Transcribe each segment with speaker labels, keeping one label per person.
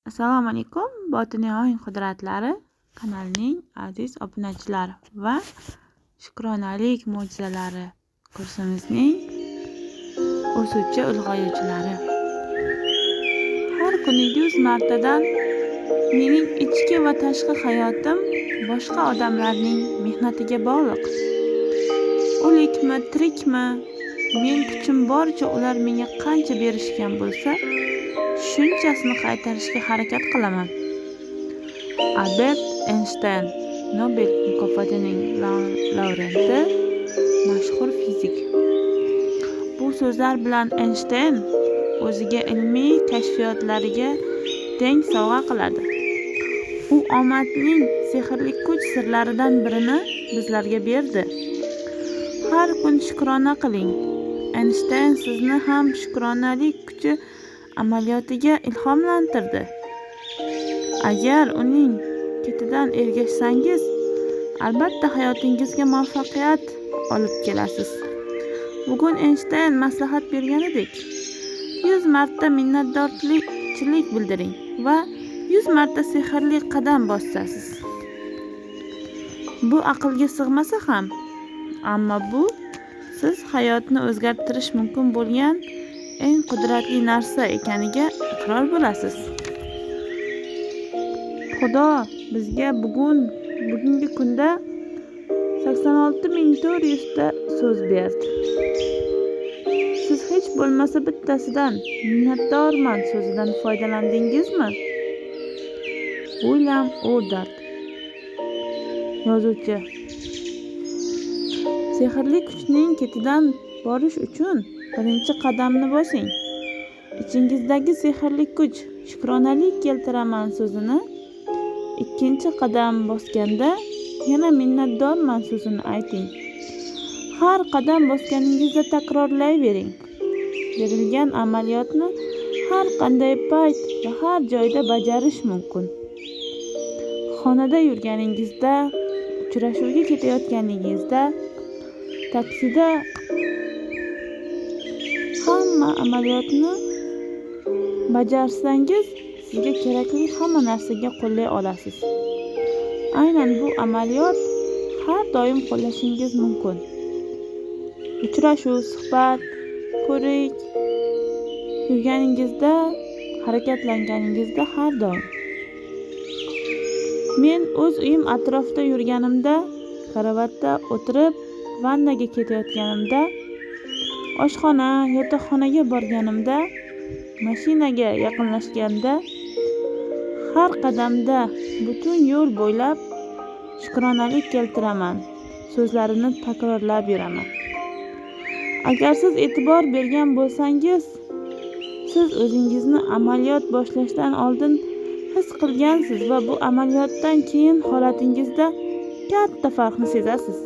Speaker 1: Assalomu alaykum, Botiniy ong qudratlari kanalining aziz obunachilari va Shukronalik mo'jizalari kursimizning o'suvchi ulg'ayuvchilari. Har kuni 100 martadan mening ichki va tashqi hayotim boshqa odamlarning mehnatiga bog'liq. O'likmi, tirikmi, men kuchim boricha ular menga qancha berishgan bo'lsa, shunchasini qaytarishga harakat qilaman. Albert Eynshteyn, Nobel mukofotining laureati, mashhur fizik. Bu so'zlar bilan Eynshteyn o'ziga ilmiy kashfiyotlariga teng sovg'a qiladi. U omadning sehrli kuch sirlaridan birini bizlarga berdi. Har kun shukrona qiling. Eynshteyn sizni ham shukronalik kuchi amaliyotiga ilhomlantirdi. Agar uning ketidan ergashsangiz, albatta hayotingizga muvaffaqiyat olib kelasiz. Bugun Eynshteyn maslahat berganidek, 100 marta minnatdorchilik bildiring va 100 marta sehrli qadam bosasiz. Bu aqlga sig'masa ham, ammo bu siz hayotni o'zgartirish mumkin bo'lgan eng qudratli narsa ekaniga iqror bo'lasiz. Xudo bizga bugungi kunda 86 400 ta so'z berdi. Siz hech bo'lmasa bittasidan, "Minnatdorman" so'zidan foydalandingizmi? Uilyam Uddard, yozuvchi. Sehrli kuchning ketidan borish uchun birinchi qadamni bosing. Ichingizdagi sehrli kuch "Shukronalik keltiraman" so'zini ikkinchi qadam bosganda yana "Minnatdorman" so'zini ayting. Har qadam bosganingizda takrorlayvering. Berilgan amaliyotni har qanday payt va har joyda bajarish mumkin. Xonada yurganingizda, uchrashuvga ketayotganingizda, taksida, hamma amaliyotni bajarsangiz, sizga kerakli hamma narsaga qo'llay olasiz. Aynan bu amaliyot har doim qo'llashingiz mumkin. Uchrashuv, suhbat, ko'rik, yurganingizda, harakatlanganingizda, har doim. Men o'z uyim atrofida yurganimda, karavotda o'tirib vannaga ketayotganimda, oshxona, yotoqxonaga borganimda, mashinaga yaqinlashganda, har qadamda butun yo'l bo'ylab "Shukronalik keltiraman" so'zlarini takrorlab yuraman. Agar siz e'tibor bergan bo'lsangiz, siz o'zingizni amaliyot boshlashdan oldin his qilgansiz va bu amaliyotdan keyin holatingizda katta farqni sezasiz.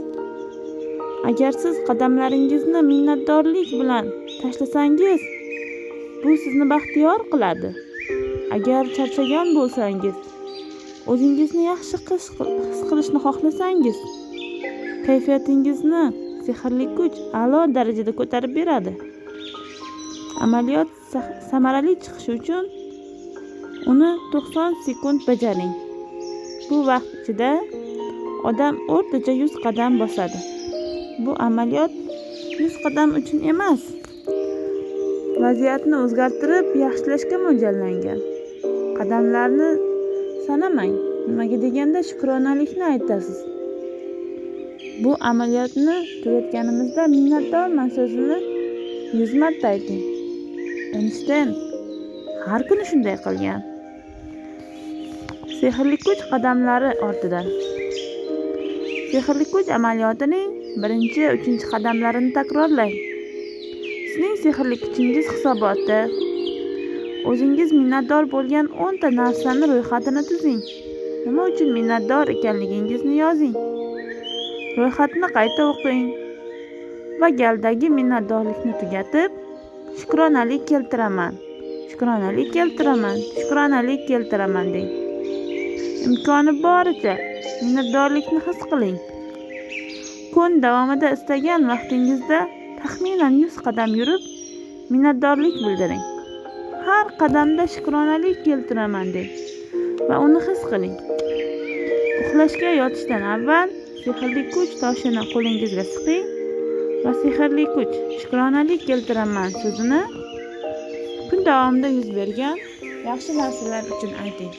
Speaker 1: Agar siz qadamlaringizni minnatdorlik bilan tashlasangiz, bu sizni baxtiyor qiladi. Agar charchagan bo'lsangiz, o'zingizni yaxshi his qilishni xohlasangiz, kayfiyatingizni sehrli kuch a'lo darajada ko'tarib beradi. Amaliyot samarali chiqishi uchun uni 90 sekund bajaring. Bu vaqt ichida odam o'rtacha 100 qadam bosadi. Bu amaliyot 100 qadam uchun emas, vaziyatni o'zgartirib, yaxshilashga mo'ljallangan. Qadamlarni sanamang, nimaga deganda shukronalikni aytasiz. Bu amaliyotni tugatganimizda "Minnatdorman" so'zini 100 marta ayting. Eynshteyn har kuni shunday qilgan. Sehrli kuch qadamlari ortidan. Sehrli kuch amaliyotining birinchi, uchinchi qadamlarini takrorlang. Sizning sehrli kuchingiz hisoboti. O'zingiz minnatdor bo'lgan 10 ta narsani ro'yxatini tuzing. Nima uchun minnatdor ekanligingizni yozing. Ro'yxatni qayta o'qing va galdagi minnatdorlikni tugatib, "Shukronalik keltiraman, shukronalik keltiraman, shukronalik keltiraman" deng. Imkoni boricha minnatdorlikni his qiling. Kun davomida istagan vaqtingizda taxminan 100 qadam yurib, minnatdorlik bildiring. Har qadamda shukronalik keltiraman deng va uni his qiling. Uxlashga yotishdan avval sehrli kuch toshini qo'lingizga siqing va "Sehrli kuch, shukronalik keltiraman" so'zini kun davomida yuz bergan yaxshi narsalar uchun ayting.